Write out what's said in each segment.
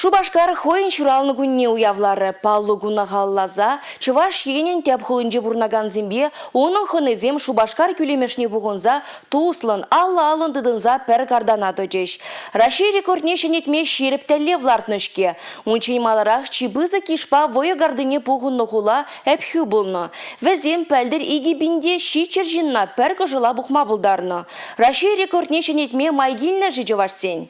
Шупашкар хӑйӗн ҫуралнӑ кунне уявларӗ. Паллӑ куна халалласа Чӑваш Енӗн тӗп хулинче пурӑнакансемпе унӑн хӑнисем Шупашкар кӳлемӗшне пухӑнса туслӑн, алла-аллӑн тытӑнса пӗр картана тӑчӗҫ. Раҫҫей рекордне ҫӗнетме ҫирӗп тӗллев лартнӑ-ҫке. Унччен маларах чи пысӑк йышпа вӑйӑ картине пухӑннӑ хула Ӗпхӳ пулнӑ. Вӗсем пӗлтӗр 2700 ҫынна пӗр кӑшӑла пухма пултарнӑ. Раҫҫей рекордне ҫӗнетме май килнӗ-ши чӑвашсен?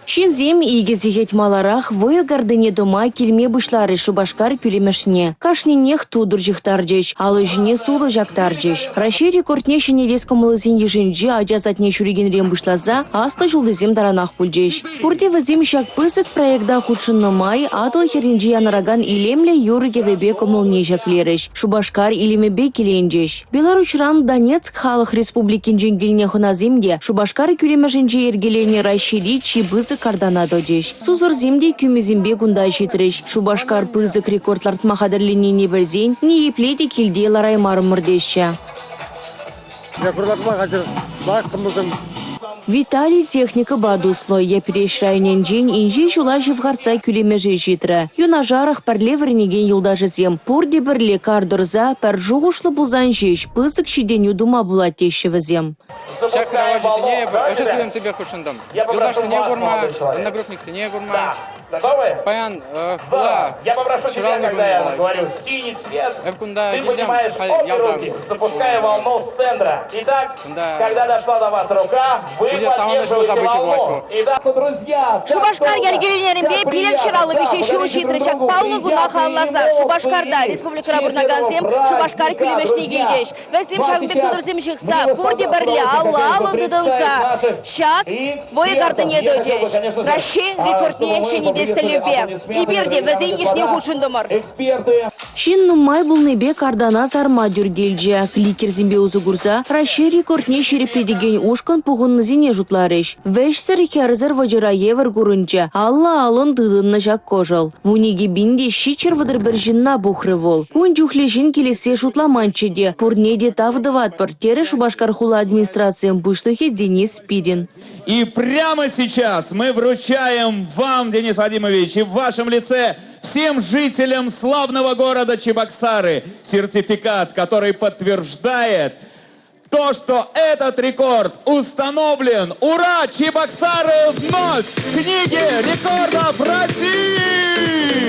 Ҫынсем икӗ сехет маларах вӑйӑ картине тӑма килме пуҫларӗҫ Шупашкар кӳлемӗшне. Кашнинех тутӑр ҫыхтарчӗҫ, алӑ ҫине сулӑ ҫактарчӗҫ. Раҫҫей рекордне ҫӗнетес кӑмӑллисен йышӗнче ача садне ҫӳрекенрен пуҫласа аслӑ ҫултисем таранах пулчӗҫ. Пурте вӗсем ҫак пысӑк проекта хутшӑннӑ май Атӑл хӗрринче янӑракан илемлӗ юрӑ-кӗвӗпе кӑмӑлне ҫӗклерӗҫ, Шупашкар илемӗпе киленчӗҫ. Беларуҫран Донецк Халӑх Республикинчен килнӗ хӑнасем те Шупашкар кӳлемӗшӗнче йӗркеленӗ Раҫҫейри чи пысӑк картана тӑчӗҫ. Сусӑрсем те кӳмесемпе кунта ҫитрӗҫ. Шупашкар пысӑк рекорд лартма хатӗрленнине пӗлсен ниепле те килте лараймарӑмӑр теҫҫӗ. Рекорд лартма хатӗр. Лайӑх Виталий техникӑпа туслӑ. Йӗпреҫ районӗнчен инҫе ҫула ҫывхартса кӳлемӗше ҫитрӗ. Юнашарах пӗрле вӗренекен юлташӗсем. Пурте пӗрле кар тӑрса пӗр шухӑшлӑ пулсан ҫеҫ пысӑк ҫитӗнӳ тума пулать теҫҫӗ вӗсем. Ҫак ачасене эпӗ ӑшӑ туйӑмсемпе хутшӑнтӑм. Юлташсене курма, одногруппниксене курма. Паян хула ҫуралнӑ кун пулать. Эп кунта килтӗм, халь ялтан. Кунта питӗ савӑнӑҫлӑ событи пулать ку. Шупашкар йӗркеленӗренпе 553 ҫул ҫитрӗ. Ҫак паллӑ куна халалласа Шупашкарта республикӑра пурӑнакансем Шупашкар кӳлемӗшне килчӗҫ. Вӗсем ҫакӑн пек тутӑрсем ҫыхса пурте пӗрле алла-аллӑн тытӑнса ҫак вӑйӑ картине тӑчӗҫ. Раҫҫей рекордне ҫӗнетес тӗллевпе эпир те вӗсен йышне хутшӑнтӑмӑр. Ҫын нумай пулнипе картана сарма тӳр килчӗ. Кликерсемпе усӑ курса Раҫҫей рекордне ҫирӗплетекен ушкӑн пухӑннисене шутларӗҫ. Вӗҫсӗр-хӗрсӗр вӑчӑра евӗр курӑнчӗ алла-аллӑн тытӑннӑ ҫак кӑшӑл. 12 731 ҫынна пухрӗ вӑл. Кун чухлӗ ҫын килессе шутламанччӗ те. Пурне те тав тӑватпӑр, терӗ Шупашкар хула администрацийӗн пуҫлӑхӗ Денис Спирин. И прямо сейчас мы вручаем вам, Денис Вадимович, и в вашем лице всем жителям славного города Чебоксары сертификат, который подтверждает то, что этот рекорд установлен. Ура! Чебоксары вновь в книге рекордов России!